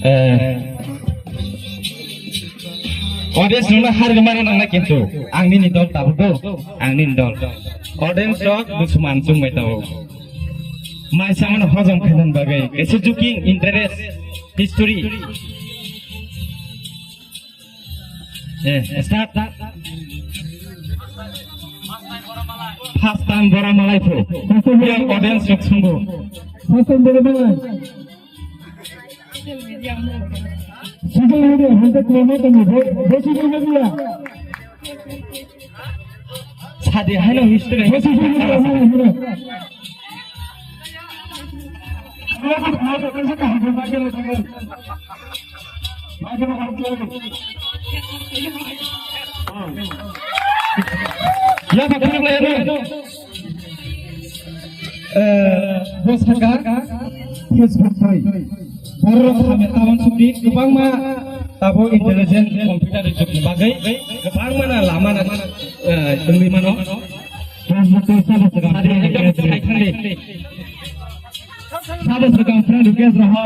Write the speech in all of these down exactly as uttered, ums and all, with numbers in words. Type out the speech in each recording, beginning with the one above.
Eh, audience rokno har rwmani nangna kintu ang nini dol tabuk do, ang nini dol. Audience rok busuman chumbai tabuk. Mai samano hojom khainani bagwi kaisa juking interest history. Eh, start. First time bora malai pho. Yang audience rok sunggo. First time bora malai. Social media, hundred kilometer ni, social media. Sadi haino history. Social media, haino, haino. Ya, pakai apa ya? Eh, bosaka Facebook twi. Borok hamya tabang sukti kwbangma tabo intelligent computer jugni bagwi kwbangma na lama na, eh, wngwi mano. Facebook twi sabo swkang. Sadi ekdom kai thangdi. Sabo swkang friend request roho.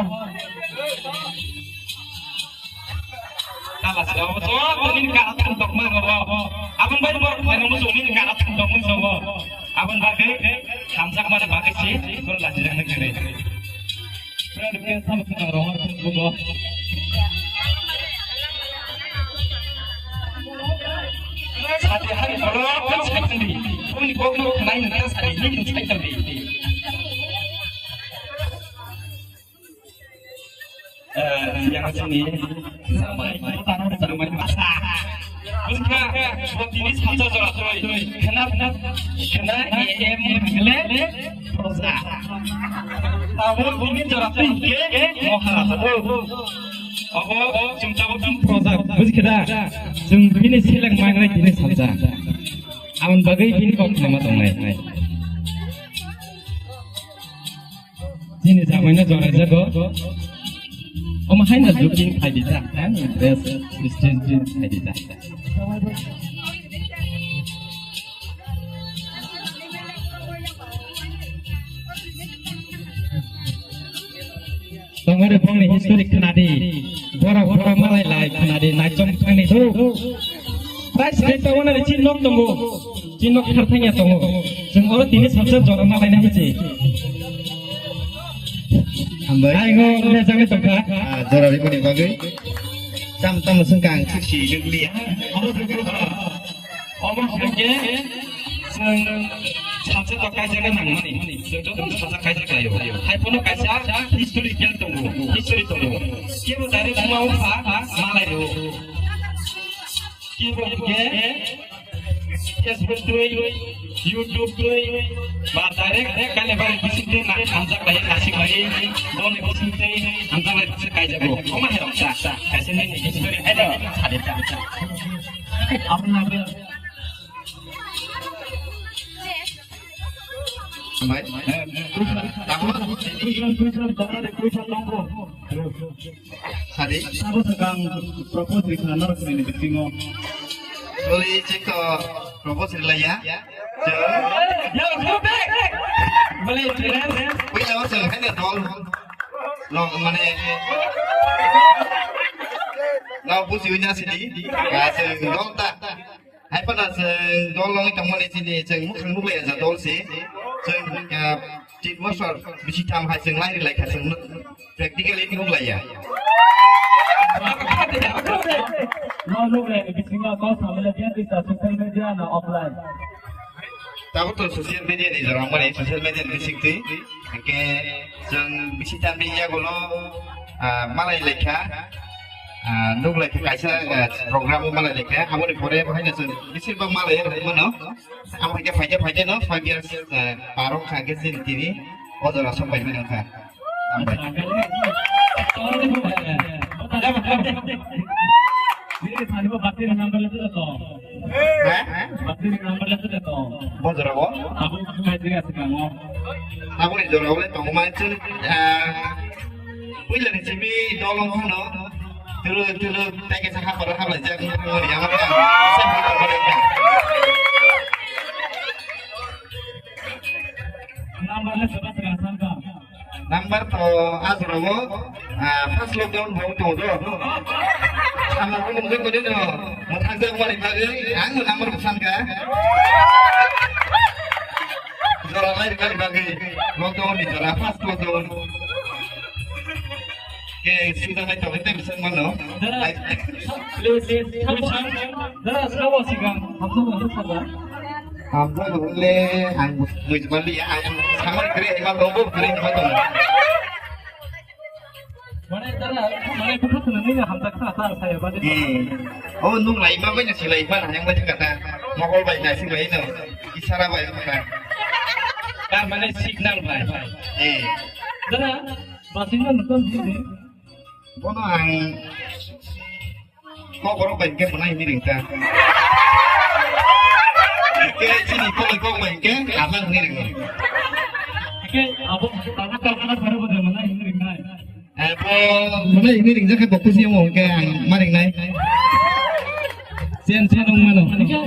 Kala sila bo joto nini kara thang tokma rogo. Abon bai borok khlaina musu nini kara thang tokma sobo. Abon bagwi hamjak mani bagwi si kol lajirang nang kene. Friend request sabo swkang roho Facebook o. Sadi hari borok kan sai thangdi. Boni kokno khnai nang sadi nini sai thangdi. Eh, yang sini sampai, sampai masa. Buskha, buat ini satu jora terus. Kena, kena, kena E M le proza. Tamu ini jora terus ke Maharaja. Abo, chum tamu chum proza. Buskha da, chum ini seleng mangai ini saja. Amun bagai ini kok nama tongai. Chini jamaino jora jago. Omo haino juking khaidi ta. Ani dress, stage din khaidi ta. Tongore bongni history khnadi. Borok borok malai lai khnadi. Naichom thangni do. Price rate tongo nani chin nok tongo. Chin nok thar thangya tongo. Chwng oro tini samsa jora malaina hichi. Hambai. Aingo le jagwi tongkha. Ah, jora rikoni bagwi. Tam tam sengkang siksi nukliya. Omo hwnkhe chwng samsa to kaijagwi nangmani. Chwng joto samsa kaijak laio. Hai phano kaisa history gyan tongo. History tongo. Kebo direct buma wngkha malai rwo. Kebo hwnkhe Facebook twi, YouTube twi, ba direct kale bare bising twi na hamjak bai, kasik bai, boni bising twi hamjak bai, bising kaijago. Oma herok sa, sa, kaisa nini history, edo, sadi sa, sa. Amo na be. Bai. Tamo. Sadi. Sabo swkang propose rikha norok ni bisingo. Bole chikto propose rilaiya. Bole friends. Puila o chwng haino dol. No mane. No buji uina sidi. Ga chwng dol ta. Hai phano chwng dol wngwi tongmani chini chwng mwkhang nuklaiya ja dol se. Chwng, ah, tin bosor bisi tham hai chwng lai rilai kha chwng nuk-, practically nuklaiya. No nuklaiya bisingo kok samle biya bisa social media na offline. Tabuk to social media ni jora wngmani social media ni bisingtwi. Hwnkhe chwng bisi tamni yagulo, ah, malai laikha, ah, nuk laikha kaisa, ah, program o malai laikha. Aboni pore bo haino chwng bising bak malai rwmano. Amo hwnkhe phaide phaide no five years, ah, par wngkha hwnkhe chini tini o jora sok bai mano wngkha. Hambai. Bini sani bo battery number le tuda to. Ha? Battery number le tuda to. Bo jora bo? Abo khai diga se kango. Abo ni jora bo le tongo ma chun, ah, puila ni simi dolong hono. Tulu, tulu, teke sa hapar hapar jak ni tulu ni amar ka. Sa hapar hapar ka. Number le seba seba sangka. Number to ajorao, ah, first lockdown bo tongo do. Sama bo mungkin ko dino, mo thang jak mari bagwi, ang number ko san ka. Jora lai mari bagwi, lockdown ni jora, first lockdown. Ke sida nai to, ente misal mano. Dara, please, please, dara, sawa sigang, hamsa hamsa sawa. Hamjak hwnle ang buji manliya, ang samar kre ema tongo, kre ema tongo. Mane dara, mane bukha khna nini hamjak khna ta saya bade. Hmm. Oh, nung lai ma bai na silai ma na yang bai kata. Mogol bai na silai no. Isara bai kata. Tar mane signal bai. Eh. Dara, basing na nukon dini. Bono ang Kok borok bai hingke mwnai hwnwi ringkha. Hingke chini kok kok bai hingke abang hwnwi ringo. Hingke abo tabo kalkana pharo bo mwnai hwnwi ringnai. Abo mwnai hwnwi ringjak khe bo kusi wngo hingke ang ma ringnai. Chen chen wng mano. Hingke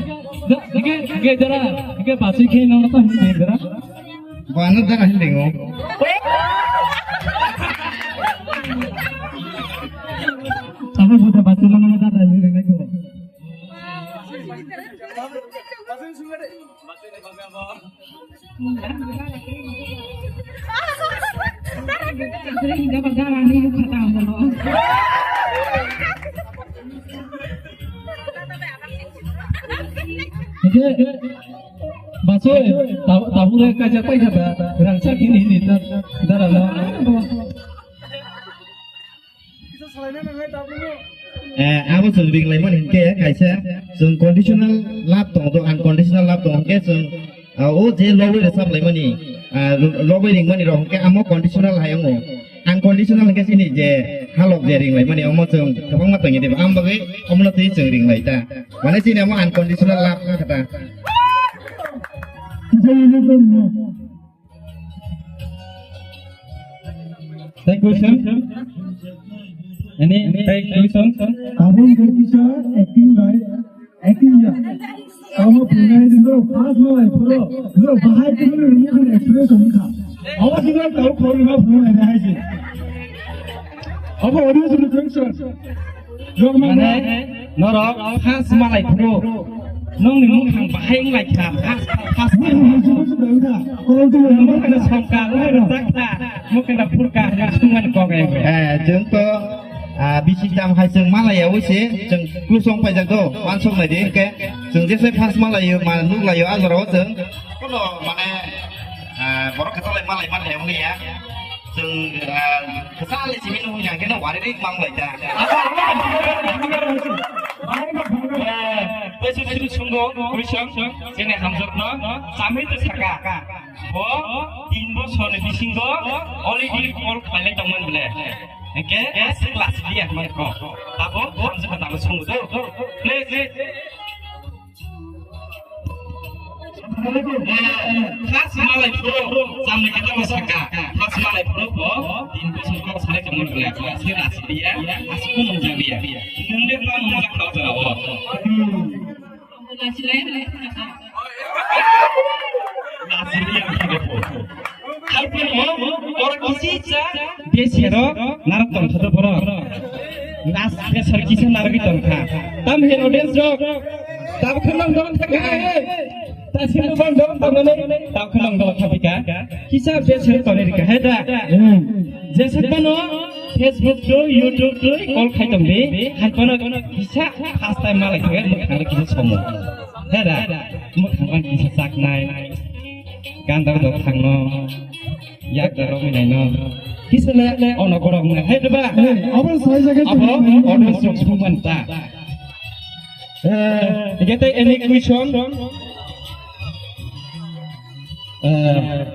hingke hingke dara hingke basi khe no ta hwnwi ringjak. Bo ano dara hwnwi ringo. Abo buta basi lama dara hwnwi ringnai ko. Basoi, tabuk le kaisa paisa da, rangchak hini hini da, dara la. Eh, abo chwng ringlaimani hinkhe kaisa chwng conditional love tongo, unconditional love tongo hinkhe chwng, ah, o je logwi rwchap laimani, ah, logwi ringmani rok hinkhe amo conditional hai wngo. Unconditional hinkhe chini je halok je ringlaimani omo chwng kwbangma tongya diba, ang bagwi omono twi chwng ringlai ta. Mane chini amo unconditional love wngkha ta. Thank you, sir. Any, thank you, sir. Tabuk Jyoti sir, acting by, acting ya. Tamo phungai jindro, pass malai phuro, jindro bahai phuro ni mukhan expression kha. Awa jindro tau khorma phungai bahai jindro. Abo audience ni question. Mane, norok first malai phuru. Nongni mukhang bahai wng lai kha, first, first. Mukhang songka, wng rwchak kha, mukhang da phurka, hwnwi swngmani kok ego. Eh, chwng to, ah, bisi tam hai chwng malai ya, oi se, chwng kusong paijak do, wansok nai di, hwnkhe chwng jese first malai yo, ma nuk lai yo, a jora o chwng. Kono, mane, ah, borok khe tolai malai, malai ya, wng ya. Chwng, ah, kwchangni simi nung hwnka khe no wari rik mang lai ta. Eh, tei sini sini sungo, kuisang, sini hamjak no, sami te saka. Bo, tin bosor ni bisingo, already call khailai tongmani bole. Hwnkhe, aswk last dia hwnmani kok. Abo, hamjak no tamo sungo do. Please. Khas malai phuru, samni kata mo saka. Khas malai phuru bo, tin bosor kok sai tongmani bole. Aswk last dia, aswk ko mung jak dia. Nung de pa mung jak tau jora bo. Haikhe no, oro kisi cha besero narok tongkha do borok. Nas besor kisa narogwi tongkha. Tam he audience rok. Tabuk khe nang dong thaka. Ta sini bang dong tongmani. Tabuk khe nang dong thapika. Kisa besero tongri ka he da. Jesa kono Facebook twi, YouTube twi call khai tong di. Hai kono kisa first time malai khe mukhang kisa somo. Hera, mukhang ban kisa chaknai. Gandar do thangno. Yak da rok nai no. Kisa le ono gorok nai. Hai ba. Abo sai jaga abo audience rok sung ban ta. Eh, get any question? Eh,